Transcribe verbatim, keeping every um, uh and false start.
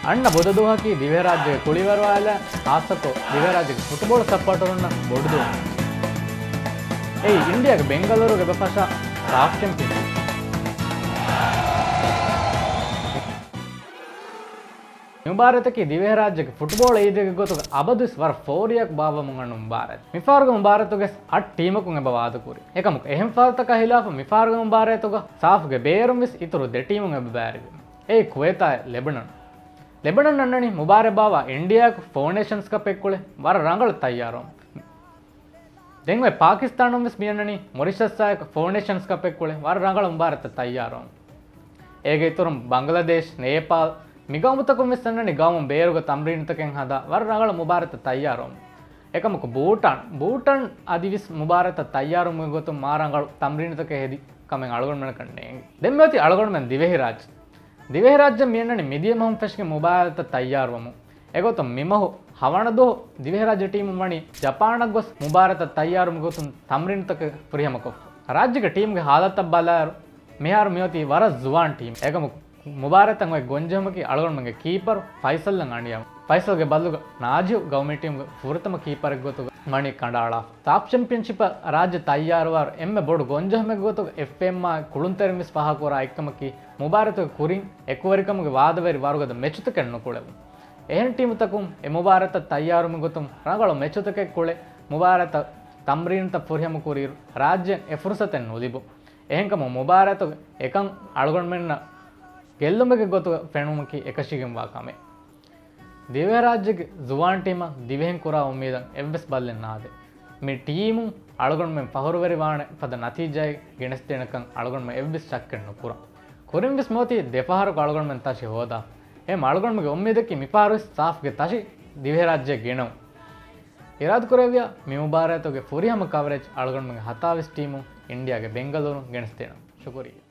އަންނަ ބުދަ ދުވަހަކީ ދިވެހިރާއްޖޭގެ ކުޅިވަރުވާލާ، ހާއްސަކޮށް ދިވެހިރާއްޖޭގެ ފުޓްބޯޅަ ސަޕޯޓަރުންނަށް ބޮޑު ދުވަހެއް. އެއީ އިންޑިއާގެ ބެންގަލޫރުގެ އެބަ ފަށާ ސާފް ޗެމްޕިއަންޝިޕް. މި މުބާރާތަކީ ދިވެހިރާއްޖޭގެ ފުޓްބޯޅަ އީދެއްގެ ގޮތުގަ އަބަދުވެސް ވަރަށް ފޯރިޔާކޮށް ބާއްވަމުން އަންނަ މުބާރާތެއް. މިފަހަރުގެ މުބާރާތުގަ އަށް ޓީމަކުން އެބަ ވާދަކުރި. އެކަމަކު އެހެން ފަހަރުތަކާ ހިލާފަށް މިފަހަރުގެ މުބާރާތުގަ ސާފުގެ ބޭރުން ވެސް އިތުރު ދެ ޓީމުން އެބަ ބައިވެރިވި. އެއީ ކުވޭތާއި ލެބަނަން. ލެބަނަން އަންނަނީ މުބާރާތް ބާއްވާ އިންޑިއާއަކު ފޯ ނޭޝަންސް ކަޕެއް ކުޅެ ވަރަށް ރަނގަޅަށް ތައްޔާރުވަމުން. ދެން އޮތް ޕާކިސްތާނުން ވެސް މި އަންނަނީ މޮރިޝަސްއާއެކު ފޯ ނޭޝަންސް ކަޕެއް ކުޅެ ވަރަށް ރަނގަޅަށް މުބާރާތަށް ތައްޔާރުވަމުން. އޭގެ އިތުރުން ބަންގްލަދޭޝް، ނޭޕާލް، މި ގައުމުތަކުން ވެސް އަންނަނީ ގައުމުން ބޭރުގަ ތަމްރީނުތަކެއް ހަދާ ވަރަށް ރަނގަޅަށް މުބާރާތަށް ތައްޔާރުވަމުން. އެކަމަކު ބޫޓާން، ބޫޓާން އަދިވެސް މުބާރާތަށް ތައްޔާރުވުމުގެ ގޮތުން މާ ރަނގަޅު ތަމްރީނުތަކެއް ހެދި ކަމެއް އަޅުގަނޑުމެންނަކަށް ނޭނގި. ދެން މިއޮތީ އަޅުގަނޑުމެން ދިވެހިރާއްޖެ. ދިވެހިރާއްޖެ މިއަންނަނީ މިދިޔަ މަހުން ފެށިގެން މުބާރާތަށް ތައްޔާރުވަމުން. އެގޮތުން މިމަހު ހަވަނަ ދުވަހު ދިވެހިރާއްޖެ ޓީމުން ވަނީ ޖަޕާނަށް ގޮސް މުބާރާތަށް ތައްޔާރުވުމުގެ ގޮތުން ތަމްރީނުތަކެއް ފުރިހަމަކޮށްފަ. ރާއްޖޭގެ ޓީމުގެ ހާލަތަށް ބަލާއިރު، މިހާރު މިއޮތީ ވަރަށް ޒުވާން ޓީމެއް. އެކަމަކު މުބާރާތަށް އޮތް ގޮންޖެހުމަކީ އަޅުގަނޑުމެންގެ ކީޕަރު ފައިސަލްއަށް އަނިޔާވުން. ފައިސަލްގެ ބަދަލުގަ ނާޖިހު ގައުމީ ޓީމުގެ ފުރަތަމަ ކީޕަރެއްގެ ގޮތުގަ ވަނީ ކަނޑައަޅާފަ. ސާފް ޗެމްޕިއަންޝިޕަށް ރާއްޖެ ތައްޔާރުވާއިރު އެންމެ ބޮޑު ގޮންޖެހުމެއްގެ ގޮތުގަ އެފްއޭއެމްއާއި ކުޅުންތެރިން ވެސް ފާހަގަކުރާ އެއްކަމަކީ، މުބާރާތުގެ ކުރިން އެކުވެރިކަމުގެ ވާދަވެރި ވަރުގަދަ މެޗުތަކެއް ނުކުޅެވުން. އެހެން ޓީމުތަކުން އެ މުބާރާތަށް ތައްޔާރުވުމުގެ ގޮތުން ރަނގަޅު މެޗުތަކެއް ކުޅެ، މުބާރާތަށް ތަމްރީނުތައް ފުރިހަމަކުރިއިރު ރާއްޖެއަށް އެ ފުރުސަތެއް ނުލިބުން. އެހެންކަމުން މުބާރާތުގެ އެކަން އަޅުގަނޑުމެންނަށް ގެއްލުމެއްގެ ގޮތުގަ ފެނުމަކީ އެކަށީގެންވާ ކަމެއް. ދިވެހިރާއްޖޭގެ ޒުވާން ޓީމަށް ދިވެހިން ކުރާ އުއްމީދަށް އެއްވެސް ބައްލެއް ނާދޭ. މި ޓީމުން އަޅުގަނޑުމެން ފަޚުރުވެރިވާނެ ފަދަ ނަތީޖާއެއް ގެނެސްދޭނެކަން އަޅުގަނޑުމެން އެއްވެސް ޝައްކެއް ނުކުރަން. ކުރިން ވެސް މިއޮތީ ދެ ފަހަރަކު އަޅުގަނޑުމެން ތަށި ހޯދާ. އެހެން އަޅުގަނޑުމެންގެ އުއްމީދަކީ މިފަހަރު ވެސް ސާފްގެ ތަށި ދިވެހިރާއްޖެ ގެނައުން. އިރާދަކުރެއްވިޔާ މި މުބާރާތުގެ ފުރިހަމަ ކަވަރޭޖް އަޅުގަނޑުމެންގެ ހަތާވީސް ޓީމުން އިންޑިއާގެ ބެންގަލޫރުން ގެނެސްދޭނަން. ޝުކުރިއްޔާ.